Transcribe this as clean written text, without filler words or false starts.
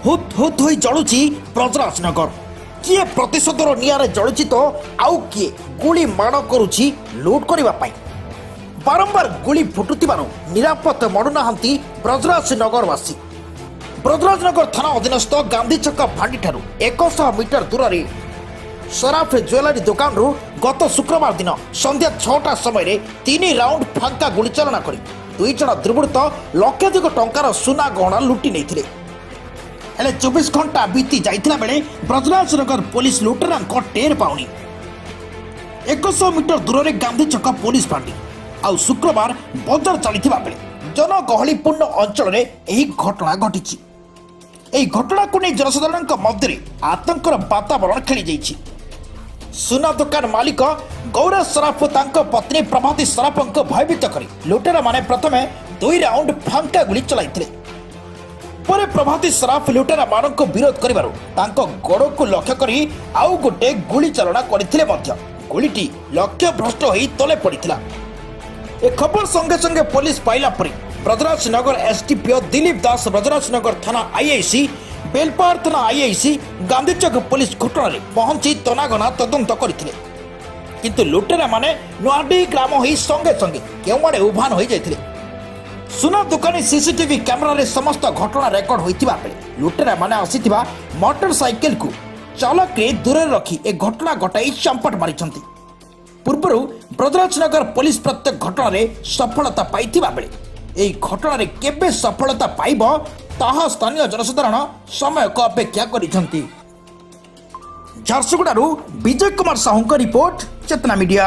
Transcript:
ହୁତ୍ ହୁତ୍ ହୋଇ ଜଳୁଛି ବ୍ରଜରାଜନଗର। କିଏ ପ୍ରତିଶୋଧର ନିଆଁରେ ଜଳୁଛି ତ ଆଉ କିଏ ଗୁଳି ମାଡ଼ କରୁଛି ଲୁଟ୍ କରିବା ପାଇଁ। ବାରମ୍ବାର ଗୁଳି ଫୁଟୁଥିବାରୁ ନିରାପଦ ମଣୁନାହାନ୍ତି ବ୍ରଜରାଜନଗରବାସୀ। ବ୍ରଜରାଜନଗର ଥାନା ଅଧୀନସ୍ଥ ଗାନ୍ଧୀଛକ ଫାଣ୍ଡିଠାରୁ 100 ମିଟର ଦୂରରେ ସରାଫ ଜୁଏଲାରୀ ଦୋକାନରୁ ଗତ ଶୁକ୍ରବାର ଦିନ ସନ୍ଧ୍ୟା 6ଟା ସମୟରେ 3 ରାଉଣ୍ଡ ଫାଙ୍କା ଗୁଳିଚାଳନା କରି 2 ଜଣ ଦୁର୍ବୃତ୍ତ ଲକ୍ଷାଧିକ ଟଙ୍କାର ସୁନା ଗହଣା ଲୁଟି ନେଇଥିଲେ। ହେଲେ 24 ଘଣ୍ଟା ବିତି ଯାଇଥିଲା ବେଳେ ବ୍ରଜରାଜନଗର ପୋଲିସ ଲୁଟେରାଙ୍କ ଟେର ପାଉନି। 100 ମିଟର ଦୂରରେ ଗାନ୍ଧୀଛକ ପୋଲିସ ଫାଣ୍ଡି। ଆଉ ଶୁକ୍ରବାର ବଜାର ଚାଲିଥିବା ବେଳେ ଜନଗହଳିପୂର୍ଣ୍ଣ ଅଞ୍ଚଳରେ ଏହି ଘଟଣା ଘଟିଛି। ଏହି ଘଟଣାକୁ ନେଇ ଜନସାଧାରଣଙ୍କ ମଧ୍ୟରେ ଆତଙ୍କର ବାତାବରଣ ଖେଳିଯାଇଛି। ସୁନା ଦୋକାନ ମାଲିକ ଗୌର ସରାଫ ଓ ତାଙ୍କ ପତ୍ନୀ ପ୍ରଭାତୀ ସରାଫଙ୍କୁ ଭୟଭୀତ କରି ଲୁଟେରାମାନେ ପ୍ରଥମେ 2 ରାଉଣ୍ଡ ଫାଙ୍କା ଗୁଳି ଚଳାଇଥିଲେ। ପରେ ପ୍ରଭାତୀ ସରାଫ ଲୁଟେରାମାନଙ୍କୁ ବିରୋଧ କରିବାରୁ ତାଙ୍କ ଗୋଡ଼କୁ ଲକ୍ଷ୍ୟ କରି ଆଉ ଗୋଟେ ଗୁଳି ଚାଳନା କରିଥିଲେ ମଧ୍ୟ ଗୁଳିଟି ଲକ୍ଷ୍ୟଭ୍ରଷ୍ଟ ହୋଇ ତଳେ ପଡ଼ିଥିଲା। ଏ ଖବର ସଙ୍ଗେ ସଙ୍ଗେ ପୋଲିସ ପାଇଲା ପରେ ବ୍ରଜରାଜନଗର ଏସ୍ଡିପିଓ ଦିଲ୍ଲୀପ ଦାସ, ବ୍ରଜରାଜନଗର ଥାନା ଆଇଆଇସି, ବେଲପାହାଡ଼ ଥାନା ଆଇଆଇସି, ଗାନ୍ଧୀଚକ ପୋଲିସ ଘଟଣାରେ ପହଞ୍ଚି ତନାଘନା ତଦନ୍ତ କରିଥିଲେ। କିନ୍ତୁ ଲୁଟେରାମାନେ ନୂଆଡିହି ଗ୍ରାମ ହୋଇ ସଙ୍ଗେ ସଙ୍ଗେ କେଉଁଆଡ଼େ ଉଭାନ ହୋଇଯାଇଥିଲେ। ସୁନା ଦୋକାନୀ ସିସିଟିଭି କ୍ୟାମେରାରେ ସମସ୍ତ ଘଟଣା ରେକର୍ଡ ହୋଇଥିବା ବେଳେ ଲୁଟେରାମାନେ ଆସିଥିବା ମୋଟର ସାଇକେଲକୁ ଚାଲକରେ ଦୂରରେ ରଖି ଏ ଘଟଣା ଘଟାଇ ଚମ୍ପଟ ମାରିଛନ୍ତି। ପୂର୍ବରୁ ବ୍ରଜରାଜନଗର ପୋଲିସ ପ୍ରତ୍ୟେକ ଘଟଣାରେ ସଫଳତା ପାଇଥିବା ବେଳେ ଏହି ଘଟଣାରେ କେବେ ସଫଳତା ପାଇବ ତାହା ସ୍ଥାନୀୟ ଜନସାଧାରଣ ସମୟକୁ ଅପେକ୍ଷା କରିଛନ୍ତି। ଝାରସୁଗୁଡ଼ାରୁ ବିଜୟ କୁମାର ସାହୁଙ୍କ ରିପୋର୍ଟ, ଚେତନା ମିଡିଆ।